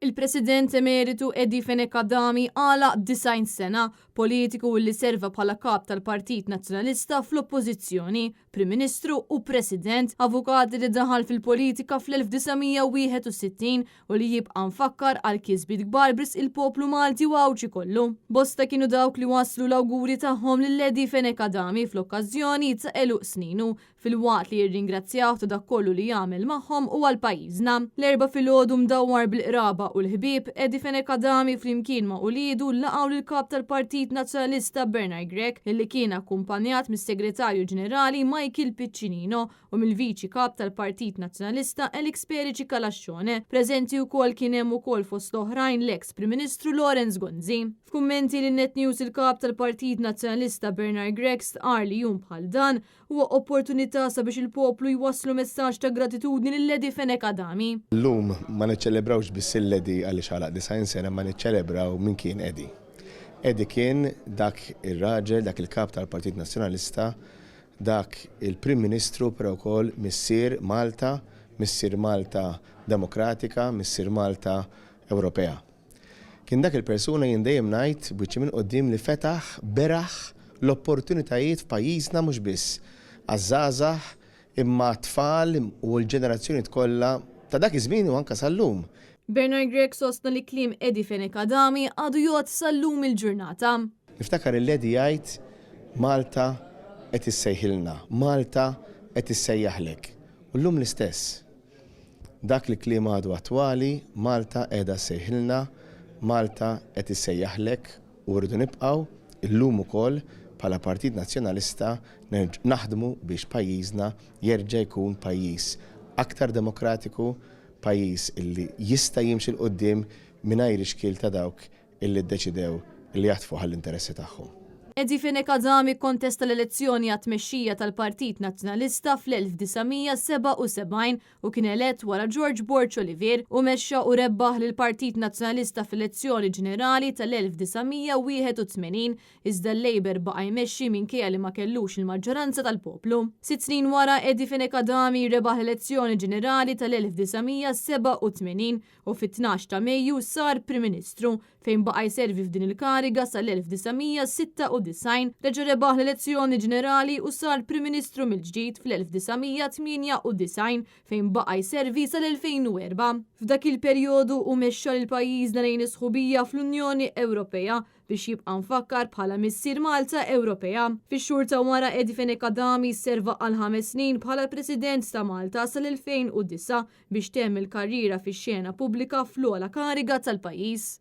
Il-President Emeritu Eddie Fenech Adami għalaq 90 sena, politiku li serva bħala kap tal-Partit Nazzjonalista fl-Oppożizzjoni, Prim Ministru u President, avukat li daħal fil-politika fl-1961 u li jibqa' mfakkar għal kisbiet kbar b'risq il-poplu Malti u Għawdxi kollu. Bosta kienu dawk li wasslu l-awguri tagħhom lil Eddie Fenech Adami fl-okkażjoni ta' għeluq sninu, filwaqt li jirringrazzjawh ta' dak kollu li għamel magħhom u għal pajjiżna. L-Erbgħa filgħodu mdawwar bil-qraba u l-ħbieb, Eddie Fenech Adami flimkien ma' uliedu laqgħu lill-Kap tal-Partit Nazzjonalista Bernard Grech li kien akkumpanjat mis-Segretarju Ġenerali Michael Piccinino u mill-Viċi Kap tal-Partit Nazzjonalista Alex Perici Calascione. Preżenti wkoll kien hemm ukoll fost l-oħrajn l-eks Prim Ministru Lawrence Gonzi. F'kummenti lil Net News il-Kap tal-Partit Nazzjonalista Bernard Grech stqarr li jum bħal dan huwa opportunità sabiex il-poplu jwasslu messaġġ ta' gratitudni lil Eddie Fenech Adami. Illum ma niċċelebrawx biss lil Eddie għaliex għalaq 90 sena imma niċċelebraw min kien Eddie. Eddie kien dak ir-raġel, dak il-Kap tal-Partit Nazzjonalista, dak il-Prim Ministru però wkoll missier Malta, missier Malta demokratika, missier Malta Ewropea. Kien dak il-persuna jien dejjem ngħid b'wiċċi minn quddiem li fetaħ, beraħ l-opportunitajiet f'pajjiżna mhux biss għaż-żgħażagħ imma għat-tfal u l-ġenerazzjonijiet kollha ta' dak iż-żmien u anke sal-lum. Bernard Grech sostna li kliem Eddie Fenech Adami għadu jgħodd sal-lum il-ġurnata. Niftakar lil Eddie jgħid Malta qed issejħilna, Malta qed issejjaħlek. U llum l-istess. Dak li kliem għadu attwali, Malta qiegħda ssejħilna, Malta qed issejjaħlek u rridu nibqgħu, illum ukoll, bħala Partit Nazzjonalista naħdmu biex pajjiżna jerġa' jkun pajjiż aktar demokratiku, pajjiż illi jista' jimxi 'l quddiem mingħajr ix-xkiel ta' dawk illi ddeċidew li jaħtfuh għall-interessi tagħhom. Eddie Fenech Adami kkontesta l-elezzjoni għat-tmexxija tal-Partit Nazzjonalista fl-1977 u kien elett wara George Borg Olivier. Hu mexxa u rebbaħ lill-Partit Nazzjonalista fl-elezzjoni ġenerali tal-1981 iżda l-Labour baqa' jmexxi minkejja li ma kellux il-maġġoranza tal-poplu. Sitt snin wara Eddie Fenech Adami rebaħ l-elezzjoni ġenerali tal-1987 u fit-12 ta' Mejju sar Prim Ministru, fejn baqa' jservi f'din il-kariga sal-1996, reġa' rebaħ l-elezzjoni ġenerali u sar Prim Ministru mill-ġdid fl-1998 fejn baqa' jservi sal-2004. F'dak il-perjodu hu mexxa lil pajjiżna lejn is-sħubija fl-Unjoni Ewropea biex jibqa' mfakkar bħala Missier Malta Ewropea. Fix-xhur ta' wara Eddie Fenech Adami serva għal ħames snin bħala President ta' Malta sal-2009 biex temm il-karriera fix-xena pubblika fl-ogħla kariga tal-pajjiż.